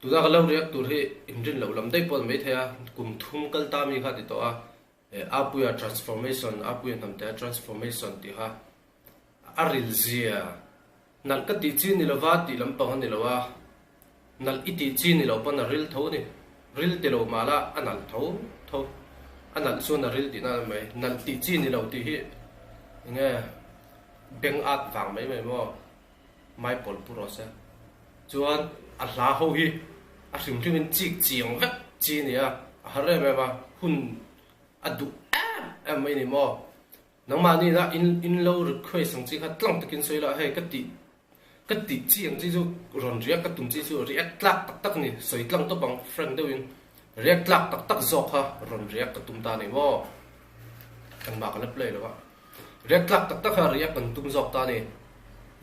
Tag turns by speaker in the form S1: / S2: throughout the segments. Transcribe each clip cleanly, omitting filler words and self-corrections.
S1: Tuna ka lo react tur hi inrin loh lam daih pawh a ni maithei a, kum thum kal ta mi kha ti tawh a, Apuia transformation, Apuia hnamtea transformation tih kha a ril zia nalh ka tih chi ni lova tih lampang a ni lo a, nalh i tih chi ni lo pawn a ril tho a ni, ril ti lo mah la a nalh tho tho, a nalh chuan a ril tihna a ni mai, nalh tih chi ni lo tih hi enge beng at vang mai mai maw? Maipawl pu rawh se. Chuan a hla ho hi a hrim hrim in chik chiang vek chi a ni a, a har em em a, hun a duh em em mai a ni maw? Nangmah nihna in in lo request ang chi kha tlang takin sawi la, hei ka tih ka tih chi ang chi chu rawn react ka tum chi chu react tlak tak tak a ni, sawi tlang tawp ang frank deuhin react tlak tak tak zawk kha rawn react ka tum ta a ni maw? Engmah ka la play lo a. Riak tlak tak tak a riak kan tum zawk ta a ni.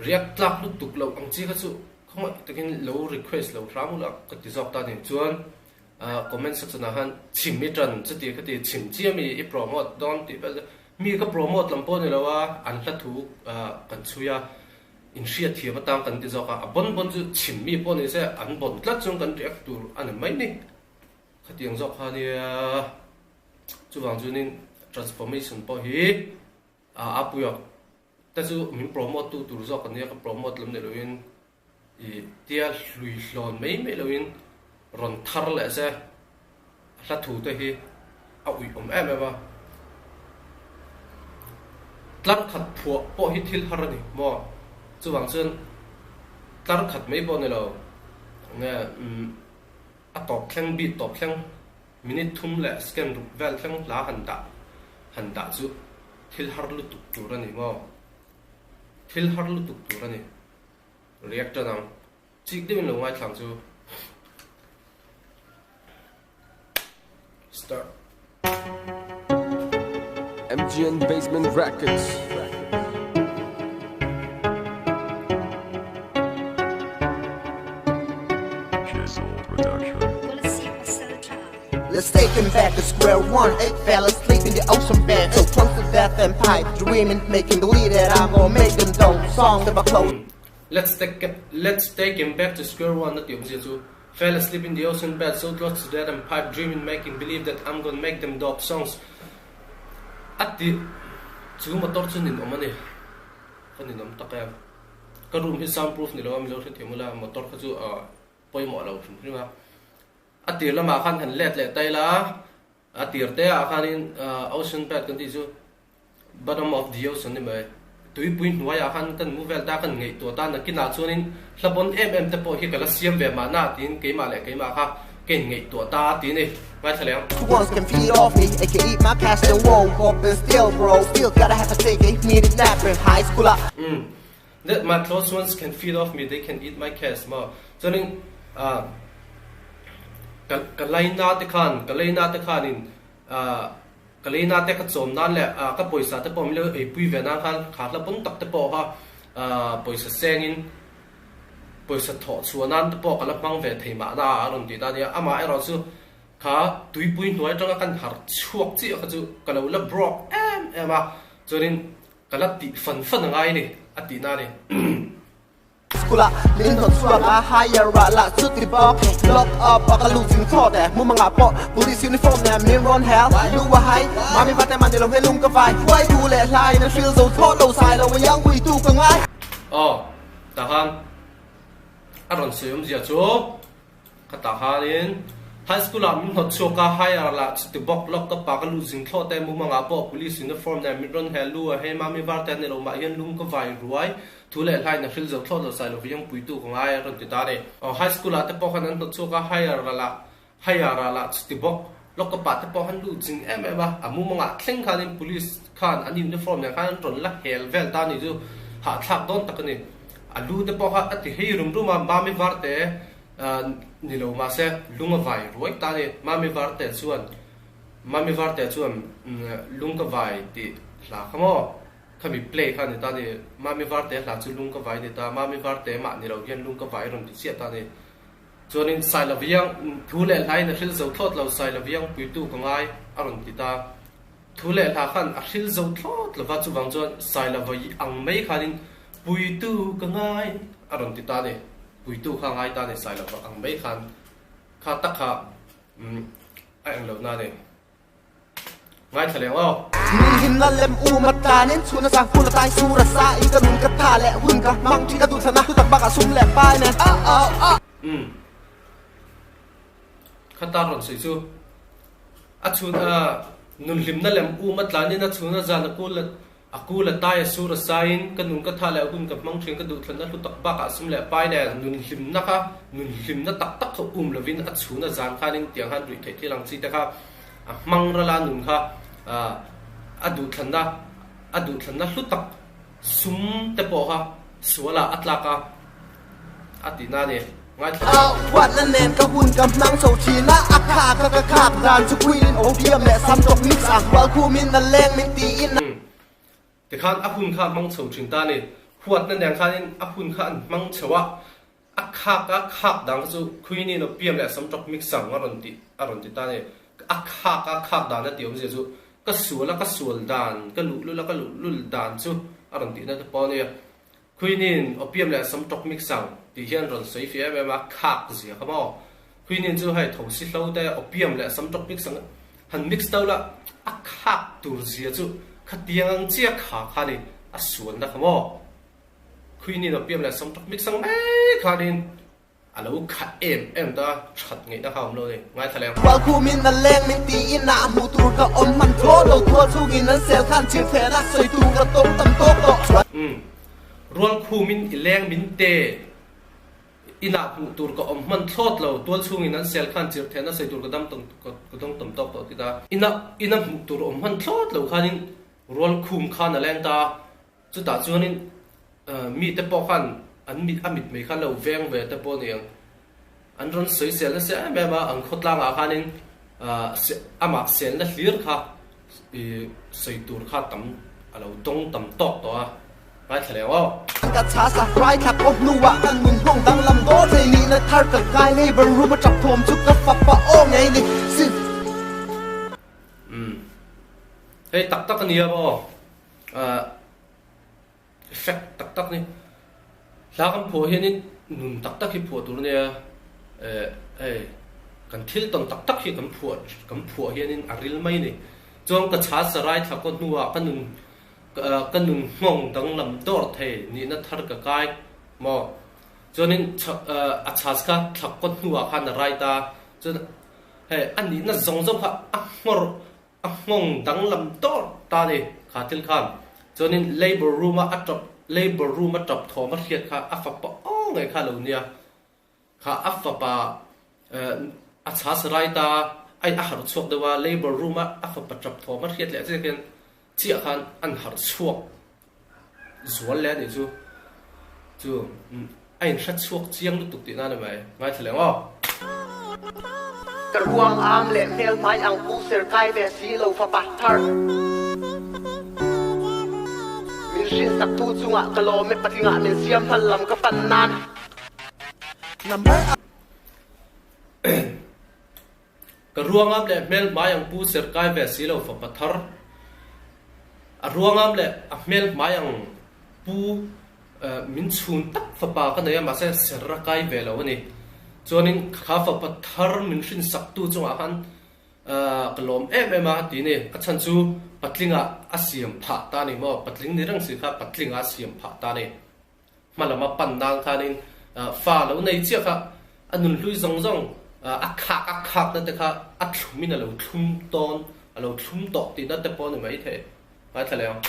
S1: Riak tlak lutuk loh ang chi kha chu khawngaih takin lo request lo hram ula ka ti zawk ta a ni. Chuan comment section ah khan chim i tan chuti khati chim chiah mi i promote dawn tih vel mi ka promote lam pawh a ni lo a, an hla thu kan chhui a, inhriat thiam atang kan ti zawk a, a bon bon chu chim mi pawh ni se an bon tlat chuan kan react tur a ni mai ni. Khatiang zawk kha nia. Chuvang chuanin transformation pawh hi a pui a, te chu min promote tu tur zawk ania ka promote lam ni loin ih tia hlui hlawn mai mai loin rawn thar leh se a hla thu te hi a uih awm em em a. Tlar khat phuah pawh hi thil har a ni maw? Chuvang chuan tlar khat mai pawh ni lo nge a tawp thleng beat tawp thleng. Minute thum leh second ruk vel thleng hla han dah han dah chu thil har lutuk tur a ni maw? Thil har lutuk tur a ni. React tan ang. Chik deuhin lo ngaithlang chu. Start.
S2: MGN Basement Records.
S3: Let's take him back to square one. Eight fell asleep in the ocean bed, so close to death and pipe dreaming, making believe that I'm gonna make them dope songs if I close.
S1: Let's take let's take him back to square one na ti awmzia chu Fell asleep in the ocean bed, so close to death and pipe dreaming, making believe that I'm gonna make them dope songs a ti chu motor chu ninawm a ni ka ninawm tak em ka room hi sound proof ni lo a milo hrethiam ula motor kha chu pawimawh lo hrim hrim a a tir lamah khan han let leh tail a a tir te ah khanin ocean bed kan tih chu Bottom of the ocean ni mai. Tuipui hnuaiah khan kan mu vel ta, kan ngaihtuah ta, nakinah chuanin hla bon em em te pawh hi ka la siam ve mahna tiin keimah leh keimah kha ka inngaihtuah ta a ti a ni. Ngaithla leh ang.
S3: Ones can feed off me, they can eat my cash then woke up and still bro, still gotta have a steak, they need it nap in high school ah.
S1: Umm that my close ones can feed off me, they can eat my cash maw. Chuanin ah ka ka laina te khan, ka leina te khanin ah Ka leina te ka chawm nan leh ka pawisa te pawh min lo eipui ve nan khan kha hla pawn tak te pawh kha pawisa sengin pawisa thawh chhuah nan te pawh ka la hmang ve thei mahna a rawn ti ta nia. Amah erawh chu kha tuipui hnuai atanga kan harh chhuak chiah kha chu ka lo la broke em em a, chuanin ka la tih fan fan a ngai a ni a tihna a ni.
S3: School ah min hnawt chhuak a, higher ah lah chuti bawk Lock up ah ka lut zing thlawt e, mumang ah pawh police uniform nen min rawn hel Lu a hai, mami va te mah ni lo he lung ka vai Huai tu leh hlai in a hril zo thlawt lo sai lo a yang pui tu ka ngai.
S1: Aw, tah khan a rawn sawi awmzia chu Khatah khanin High School ah min hnawt chhuak a, Higher lah chuti bawk lawk ka pa ka lut zing thlawh te, mumangah pawh Police uniform nen min rawn hel lu a, hei mami var te an ni lo mah hian lung ka vai ruai, thu leh hlain a hril zo thlawt lo sai lo viang puitu ka ngai a rawn ti ta a ni. Aw High School ah te pawh khan an hnawt chhuak a, Higher lah Higher ah lah chuti bawk lawk ka pa te pawh khan lut zing em em a, a mumangah thleng khanin Police khan an uniform nen khan an rawn la hel vel ta a ni chu hahthlak dawn tak a ni. A lu te pawh kha a ti hei rum rum a, mami var te Ni lo mahse lung a vai ruai ta a ni. Mami Varte chuan Mami Varte chuan lung ka vai tih hla kha maw? Khami play kha a ni ta a ni. Mami Varte hla chu lung ka vai a ni ta. Mami Varte mah ni lo hian lung ka vai a rawn ti chiah ta a ni. Chuanin Sailaviang thu leh hlain a hril zo thlawt lo Sailaviang puitu ka ngai a rawn ti ta. Thu leh hla khan a hril zo thlawt lova chuvang chuan Sailavawi ang mai khanin puitu ka ngai a rawn ti ta a ni. Puitu kha ngai ta a ni Sailava ang mai khan. Kha tak kha a eng lo na ni. Ngaithla leng aw.
S3: Min hlimna lem um a tlanin chhun a sang hun a tlai sur a sa in ka nun ka tha leh hun ka hmang thin ka duhthlan a thutak bakah sum leh pai nen oh oh oh.
S1: Umm. Kha tar rawn sawi chu a chhun a nun hlimna lem um a tlanin a chhun a zan a kul a A kul a tai a sur a saiin ka nun ka tha leh a hun ka hmang thin ka duhthlanna hlu tak bakah sum leh pai nen nun hlimna kha nun hlimna tak tak kha um lovin a chhun a zan khanin tiang khan ruih theih thil ang chi te kha a hmang ral a nun kha a duhthlanna a duhthlanna hlu tak sum te pawh kha sualah a tlak a a tihna a ni. Ngaithla.
S3: A huatna nen ka hun ka hmang chho thin a, a khak a ka khak dan chu puilin opium leh sam tawk mix a hual khumin a leng min tiin a.
S1: Tikhan a hun kha a hmang chho thin ta a ni. Huatna nen khanin a hun kha an hmang chho a, a khak a khak dan kha chu quinine opium leh sam tawk mix ang a rawn ti a rawn ti ta a ni. A khak a khak dan a tih awmzia chu ka sual a ka sual dan, ka luhlul a ka luhlul dan chu a rawn tihna te pawh a nia. Quinine, opium leh sam tawk mix ang tih hian rawn sawi fih em em a, khak zia kha maw? Quinine chu hei tho si hlo te, opium leh sam tawk mix ang han mix to la, a khak tur zia chu khatiang ang chiah kha kha ni, a sualna kha maw? Quinine, opium leh sam tawk mix ang mai khanin A lo khat em em ta, that ngeihna kha awm lo ni. Ngaithla leng.
S3: Rual khumin a leng min tiin a hmuh tur ka awm hman tho lo tual chungin an sel khan chhir thlen a sawi tur ka tawng tam tawk tawh.
S1: Umm. Rual khumin i leng min te inah hmuh tur ka awm hman thlawt lo tual chungin an sel khan chir thlen a sawi tur ka dam tam ka dawng tam tawk tawh ti ta. Inah ina hmuh tur awm hman thlawt lo khanin rual khum khan a leng ta. Chutah chuanin mite pawh khan an mit a mit mai khan lo veng ve te pawh a ni ang. An rawn sawisel nasa em em a, an khawtlangah khanin amah selna hlir kha sawi tur kha tam a lo dawng tam tawk tawh a, ngaithla leh ang aw.
S3: Ka chhas a hrai thlak aw hnuah kan nun hnawng danglam dawr thei nihna thar ka kai labour room a tap thawm chu ka fapa aw ngei ni sin.
S1: Umm hei tak tak a nia maw. Effect tak tak ni. Hla kan phuah hianin nun tak tak hi phuah tur ania hei kan thil tawn tak tak hi kan phuah kan phuah hianin a ril mai ni. Chuan ka chha sarai thla kaw hnuah ka nun ka nun nghawng danglam dawr thei nihna thar ka kai maw. Chuanin a chhas kha thla kaw hnuah khan a rai ta chuan hei a nihna zawng zawng kha a nghawr A nghawng danglam tawr ta ni kha thil khan. Chuanin labour room a a tap labour room a tap thawm a hriat kha a fapa aw ngei kha lo nia. Kha a fapa a chhas rai ta a a harh chhuak deuh a labour room a a fapa tap thawm a hriat leh chiah khian chiah khan an harh chhuak zual leh a nih chu. Chu a inhre chhuak chiang lutuk tihna a ni mai. Ngaithla leh ang aw.
S3: Ka ruang am leh hmel hmai ang pu ser kai ve si lo fapa thar. Min hrinsak tu chungah ka lawm e patlingah min siam hman lam ka pan nan. Number a.
S1: Ka ruangam leh hmel hmai ang pu ser kai ve si lo fapa thar. A ruangam leh a hmel hmai ang pu min chhun tak fapa ka nei a mahse ser a kai ve lo a ni. Chuanin kha fapa thar min hrinsak tu chungah khan ka lawm em em a ti ni. A chhan chu patlingah a siam phah ta a ni maw? Patling ni reng si kha patlingah a siam phah ta a ni. Hma lama pan nan khanin fa lo nei chiah kha a nun hlui zawng zawng a khak a khakna te kha a thlumin a lo thlum tawn a lo thlum tawh tihna te pawh a ni maithei. Ngaithla leh ang.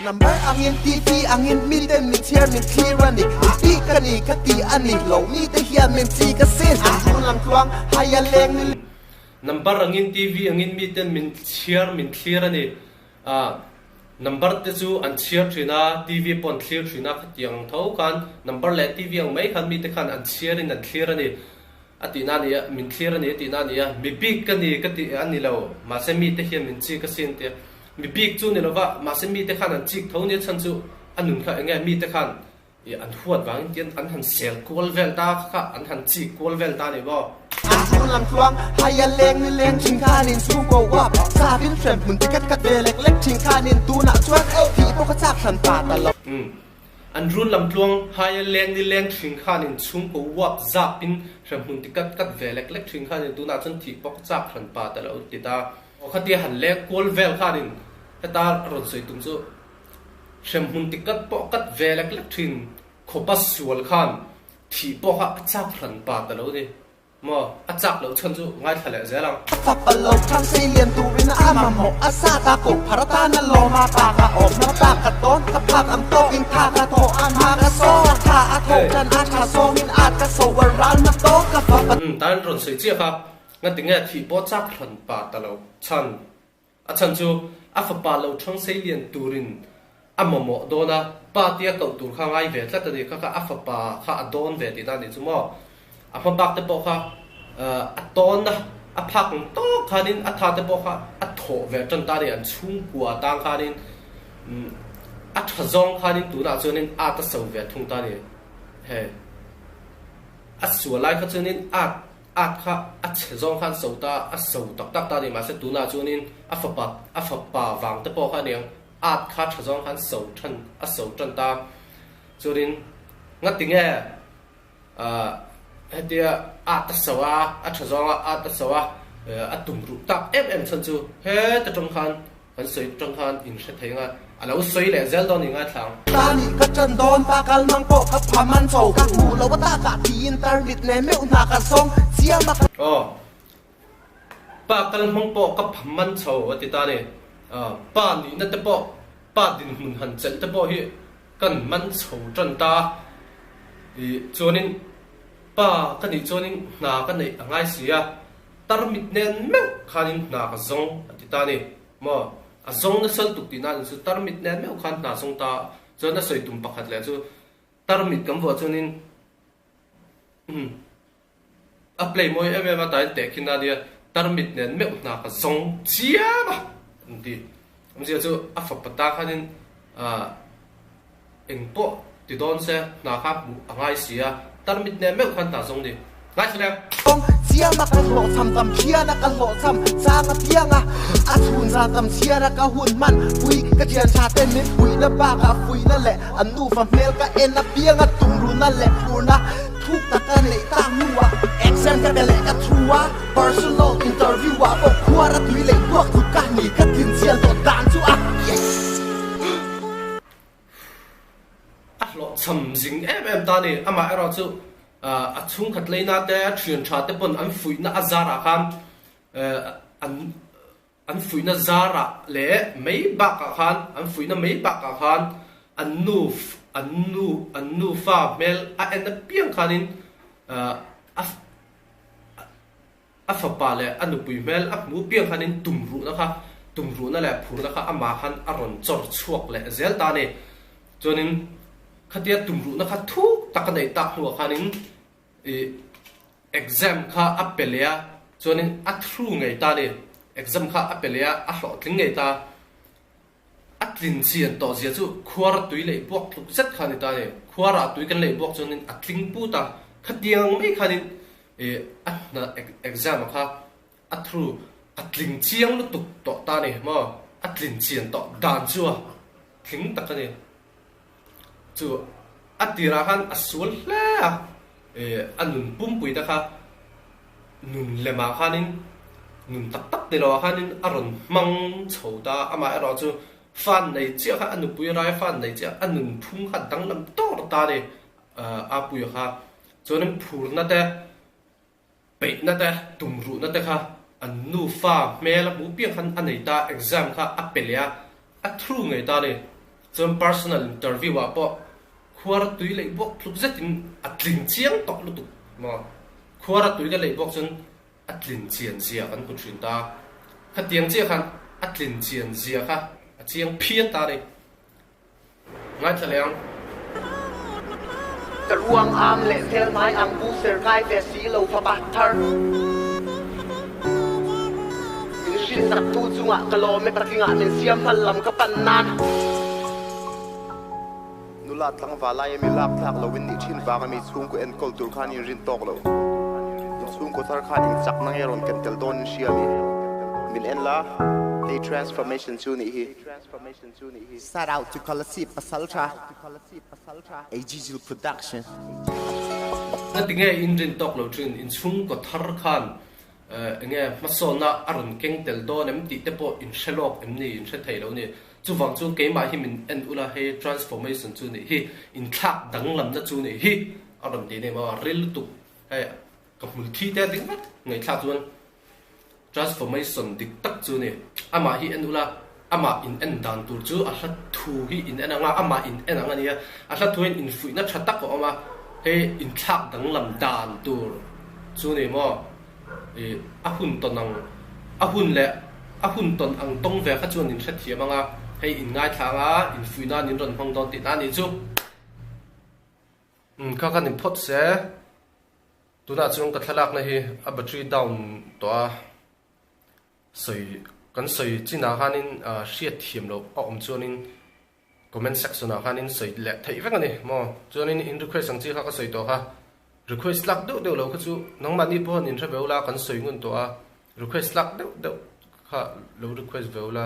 S3: Number angin TV angin miten min chhiar min thlir a ni i tih ka ni ka ti a ni lo mite hian min chi ka sin an run ang tluang hai a leng ni.
S1: Number angin TV angin miten min chhiar min thlir a ni A number te chu an chhiar thin a, TV pawh an thlir thin a, khatiang tho khan number leh TV ang mai khan mite khan an chhiar in an thlir a ni a tihna a ni a, min thlir a ni a tihna a ni a, mi bik ka ni ka ti a ni lo, mahse mite hian min chik asin tia, mi bik chu ni lova mahse mite khan an chik tho nia chhan chu a nun kha enge mite khan I an huat vangin tian an han sel kual vel ta kha an han chik kual vel ta a ni maw?
S3: An hmun lam tluang hai a leng ni leng thin khanin chu ko uap chak in hrem hmun ticket ka ve lek lek thin khanin tunah chuan thih pawh ka chak hran ta ta lo.
S1: Umm. An run lamtluang haia leng ni leng thin khanin chhungkaw uap zapin hremhmun ti kat kat ve lek lek thin khanin tunah chuan thih pawk chak hran pa ta lo ti ta. Aw khatia han leng kual vel khanin heta rawn sawi tum chu hremhmun ti kat pawh kat ve lek lek thin khawpa sual khan thih pawh kha a chak hran pa ta lo ni. Maw? A chak loh chhan chu ngaithla leh zel ang.
S3: A fapa lo thlang sei lian turin a mamawh a sat a koh phar atan a lawm a pa ka awm hma pa ka tawn ka phak ang tawkin tha ka thawh a hma ka sawn a tha a thawh tan a tha sawngin at ka so a ral hma tawk ka fapa
S1: Umm tan rawn sawi chiah kha ngatinge thih pawh chak hran pa ta lo chhan A chhan chu a fapa lo thang sei lian turin a mamawh dawn a, pa tia koh tur kha ngai ve tlat a ni. Kha kha a fapa kha a dawn ve tihna a nih chu maw? A hma bak te pawh kha a tawn a, a phak ang tawk khanin a tha te pawh kha a thawh ve tan ta a ni. An chhungkua atang khanin a tha zawng khanin tunah chuanin at a so ve thung ta a ni. Hei a sual lai kha chuanin at At kha a chhe zawng khan so ta, a so tak tak ta a ni. Mahse tunah chuanin a fapa, a fapa vang te pawh kha a niang, at kha tha zawng khan so than, a so tan ta. Chuanin ngati nge ah hetia at a so a, a tha zawnga at a so a, a tum ruh tak em em chhan chu heta tang khan Kan sawi tang khan in hre thei nga, a lo sawi leh zel dawn i ngaithlang.
S3: Ta nih ka ṭan dawn, pa kal mang pawh ka pha man chho, ka hmuh lo a takah tiin tarmit nen meuh hna ka zawng chiam a.
S1: Aw, pa kal hmang pawh ka pha man chho a ti ta ni. Pa nihna te pawh, pa dinhmun han chelh te pawh hi kan man chho ṭan ta. I chuanin pa ka nih chuanin hna ka neih a ngai si a. Tarmit nen meuh khanin hna ka zawng a ti ta a ni. Maw? A zawng nasal tuk tihna a ni chu tarmit nen meuh khan hna zawng ta chuan a sawi tum pakhat leh chu tarmit kan vuah chuanin a play mawi em em a tain tehkhin a nia tarmit nen meuh hna ka zawng chiam a an ti. Awmzia chu a fapa ta khanin Engpawh ti dawn se hna kha hmuh a ngai si a, tarmit nen meuh khan hna zawng ni. Ngaithla leh.
S3: Kawng chiam a ka hlawhchham tam thian a ka hlawhchham chang a piang a, a chhun zan tam chhiar a ka hun hman pui ka thian tha ten min puihna bakah fuihna leh an nufa hmel ka en a piang a tumruna leh phurna thuk tak a neih tak hnuah exam ka pe leh ka thu a personal interview ah pawh khuar a tui leh buak thut ka ni ka tlin chian tawh dan chu a yes.
S1: A hlawhchham zing em em ta a ni. Amah erawh chu a chhungkhat leina te, a thian tha te pawn an fuihna a zarah khan an an fuihna zarah leh mai bakah khan an fuihna mai bakah khan an nu an nu an nufa hmel a en apiang khanin a A fapa leh a nupui hmel a hmu piang khanin tumruhna kha, tumruhna leh phurna kha amah khan a rawn chawr chhuak leh zel ta a ni. Chuanin khatia tumruhna kha thuk tak a neih tak hnuah khanin ih exam kha a pe leh a, chuanin a through ngei ta a ni. Exam kha a pe leh a, a hlawhtling ngei ta. A tlin chian tawh zia chu khuar tui leh buak tluk zet kha a ni ta a ni. Khuarah tui kan leh buak chuanin a tling put a, khatiang ang mai khanin ih a hna exam a kha a through a tling chiang lutuk tawh ta a ni maw, a tlin chian tawh dan chu a tling tak a ni. Chu a tirah khan a sual hle a, ih a nun pumpui te kha Nun lemah khanin, nun tak tak ni loah khanin a rawn hmang chho ta a, amaherawh chu fan nei chiah kha a nupui rai fan nei chiah a nun phung kha danglam tawr ta a ni a puia kha. Chuanin phurna te, peihna te, tumruhna te kha an nufa hmel a hmuh piang khan a nei ta, exam kha a pe leh a, a through ngei ta a ni. Chuan personal interview ah pawh khuar tui leh buak tluk zetin a tling chiang tawh lutuk maw? Khuar a tui ka leh buak chuan a tlin chian zia kan hmu thin ta. Khatiang chiah khan a tlin chian zia kha a chiang phian ta a ni. Ngaithla leh ang.
S3: Ka ruang am leh hmel hmai ang bu ser kai ve si lo fapa thar. Min hrilhsak tu chungah ka lawm e patlingah min siam hmal lam ka pan nan.
S4: Nula tlangval laia mi lak thlak loin nih thin vanga mi chhungkaw enkawl tur khan in rin tawk lo. In chhungkaw thar khan in chakna nge rawn ken tel dawn in hria mi? Min en la. Hei transformation chu nih hi.
S3: Shout out to Kolasib Pasaltha AGG Production.
S1: Ngatinge in rin tawk lo thin in chhungkaw thar khan enge hmasawnna a rawn keng tel dawn em tih te pawh in hre lawk em ni in hre thei lo ni. Chuvang chu keimah hi min en ula hei transformation chu nih hi inthlak danglamna chu nih hi a rawn ti nei maw a ril lutuk hei ka hmul thi te ding vek ngaihthlak chuan Transformation dik tak chu ni. Amah hi en ula, amah in en dan tur chu a hla thu hi in en ang a, amah in en ang a nia. A hla thu hian infuihna tha tak a awm a, hei inthlak danglam dan tur chu ni maw? Ih a hun tawn ang, a hun leh a hun tawn ang tawng ve kha chuan in hrethiam ang a, hei in ngaithla ang a, infuihna an in rawn hmang dawn tihna a nih chu. Umm kha khan in phawt se. Tunah chuan ka thlalakna hi a battery down tawh a, sawi kan sawi chinah khanin hriat thiam loh a awm chuanin comment section ah khanin sawi leh theih vek a ni maw. Chuanin in request ang chi kha ka sawi tawh kha, request tlak deuh deuh lo kha chu nangmahni pawh in hre ve ula kan sawi ngun tawh a, request tlak deuh deuh kha lo request ve ula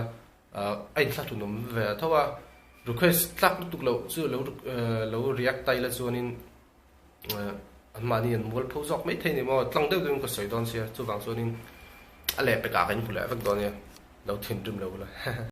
S1: a inthlahlun awm ve tho a, request tlak lutuk loh chu lo lo react ta ila chuanin an mahni an mual pho zawk mai thei ni maw tlang deuh deuhin ka sawi dawn sia chuvang chuanin a lehpekah kan hmu leh vek dawn nia lo thinrim lo ula.